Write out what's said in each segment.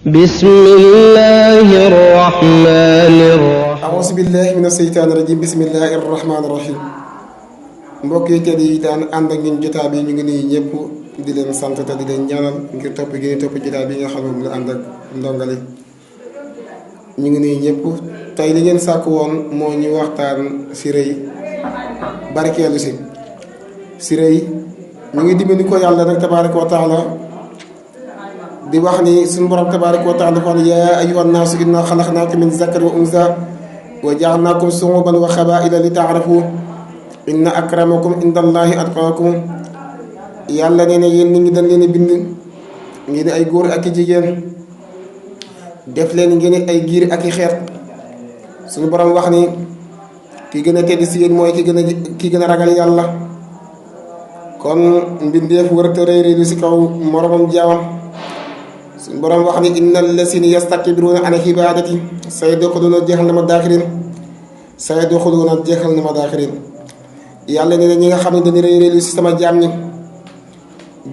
بسم الله الرحمن الرحيم أعوذ بالله من الشيطان الرجيم بسم الله الرحمن الرحيم mbokk yi tedd yi daan ànd ak ñun jotaay bi ñu ngi nuyu ñëpp di leen sant te di leen ñaanal ngir topp gi topp jotaay bi nga xam ne moom la ànd ak ndongale ñu ngi nuyu ñëpp tey li ngeen sàkk woon moo ñu waxtaan si rëy barkeelu si rëy ñu ngi dimbali ko yàlla nag tabaaraka wa taala di wax ni suñu borom tabaaraka wa taala dafa ne yaa ayyuhan naasu innaa xalaqnaakum min zakarin wa unsaa wa ja'alnaakum shu'uuban wa qabaa'ila li ta'aarafu inna akramakum indallahi atqaakum yàlla nee na yéen nit ñi dañ leen a bind ngeen ay góor ak i jigéen def leen ngeen ay giir ak i xeet suñu borom wax ni ki gën a tedd si yéen mooy ki gën a ragal yàlla kon mbindeef warata rëy rëy si kaw moromam jaamam suñu borom wax ni innal lazina yastakbiruuna an ibaadati sayadxuluuna jahannama daaxiriin yàlla nee na ñi nga xam ne dañu rëy rëylu si sama jaam ñi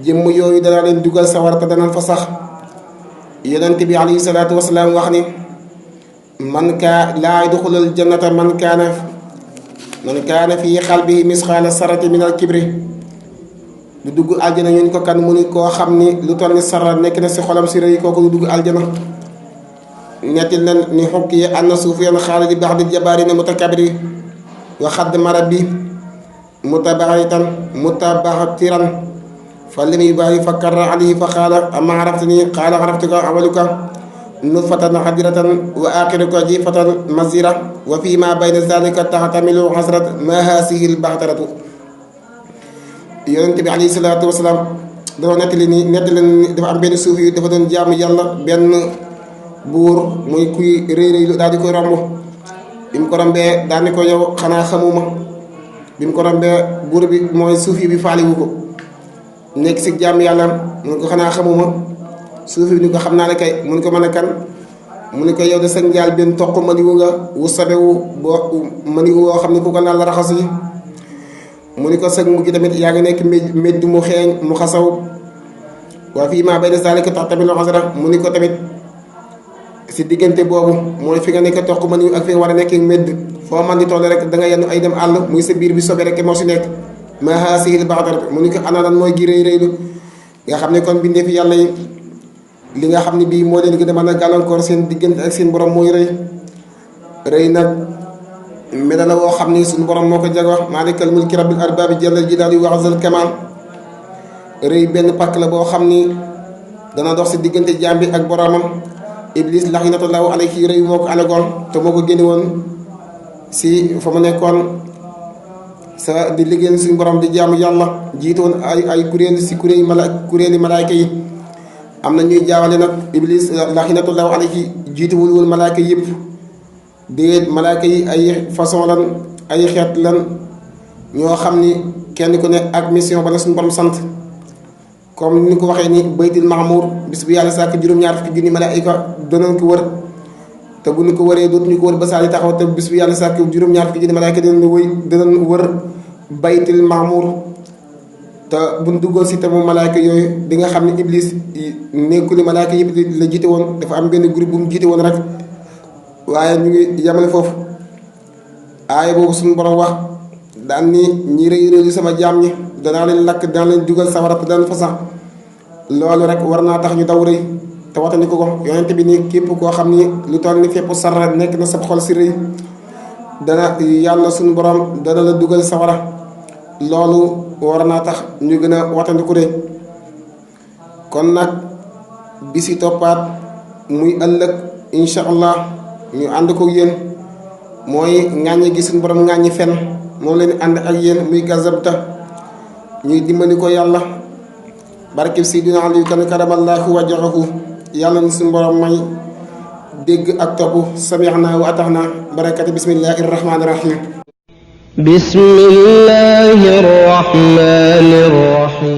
jëmm yooyu danaa leen dugal sawar te danañ fa sax yonent bi alayhi salaatu wasalaam wax ni laa yadxulul jannata man kaana fi qalbihi misqaala sarati min al kibri du dugg aljana ñun ko kan mu ni koo xam ni lu toll ni sara nekk na si xolam si rëy kooku du dugg aljana nettil na ni xukki anna Sufyaan xaalidi ba'di jabaariina mutakabiri wa xadd marabi mutabaxtiran fa lam yubali fa karra alayhi fa qaala ama araftani qaala araftuka awaluka nutfatan xadiratan wa axiruka jifatan mazira wa fi ma bayna zalika taxtamilu xasrat ma haasihi lbaxtaratu yonent bi alayhi salaatu wasalaam dafa nettali ni dafa am benn suuf yi dafa doon jaamu yàlla benn buur muy kuy rëy rëy daal di koy romb bi mu ko rombee daal ni ko yow xanaa xamuma bi mu ko rombee buur bi mooy suufi bi faaliwu ko nekk si jàmm yàlla mu ne ko xanaa xamuma suufi bi ni ko xam naa ne kay mu ne ko mën a kan mu ne ko yow de sa njaal benn toq maniwu nga wu sabewu boo maniwu woo xam ne ku ko laal la raxasu yi mu ne ko sëg mu gi tamit yaa ngi nekk médd mu xeeñ mu xasaw waa fii maa bay na zaalika tax tamit loo xasara mu ne ko tamit si diggante boobu mooy fi nga nekk toq maniwu ak fi nga war a nekk médd foo man di toll rek da nga yenn ay dem àll muy sa biir bi sobe rek moo si nekk ma haasihil baxdarat mu ni ko ana lan mooy gi rëy rëylu nga xam ne kon bindee fi yàlla yi li nga xam ne bii moo leen gën a mën a gàllankoor seen diggante ak seen borom mooy rëy nag mela la woo xam ni suñu borom moo ko jago maalikal mulki rabbil arbaabi jallal jalaali wa azal kamaal rëy benn pàkk la boo xam ni dana dox si diggante jaam bi ak boromam iblis laxinatullaahu alayhi rëy moo ko alagoon te moo ko génne woon si fa mu nekkoon sa di liggéeyal suñu borom di jaamu yàlla jiitoon ay kuréeli malaayka yi am na ñuy jaawale nag iblis laxinatullaahu alayhi jiituwul woon malaayka yëpp déet malaayka yi ay façon lan ay xeet lan ñoo xam ni kenn ku ne ak mission ba la suñu borom sant comme ni ko waxee ni baytil mahmur bis bu yàlla sàkk juróom-ñaar fukki junni malaayka danañ ko wër te bu ñu ko waree dootuñu ko wër ba saa di taxaw te bis bu yàlla sàkk juróom-ñaar fukki junni malaayka danañ wër baytil mahmur te buñ duggoon si tamu malaayka yooyu di nga xam ne iblis nekkuli malaayka yëpp la jiite woon dafa am benn groupe bu mu jiite woon rek waaye ñu ngi yemale foofu aaya boobu suñu borom wax daan ni ñi rëy rëy sama jaam ñi danaa leen lakk danaa leen dugal sawara te daan fa sax loolu rek war naa tax ñu daw rëy te watandi ko yonent bi ni képp koo xam ni lu toll ni fépp sarra nekk na sab xol si rëy dana yàlla suñu borom dana la dugal sawara loolu war naa tax ñu gën a watandi ko rëy kon nag bisi toppaat muy ëllëg incha allah ñu ànd ko yéen mooy ŋàññi gi suñu borom ŋàññi fen moom leen ànd ak yéen muy gazabta ñuy dimbali ko yàlla barkeb Seydina Aliyu kan karamallahu wajhahu yàlla na suñu borom may dégg ak topp samihna wa ataxna barakati bismillahi rahmaani rahim بسم الله الرحمن الرحيم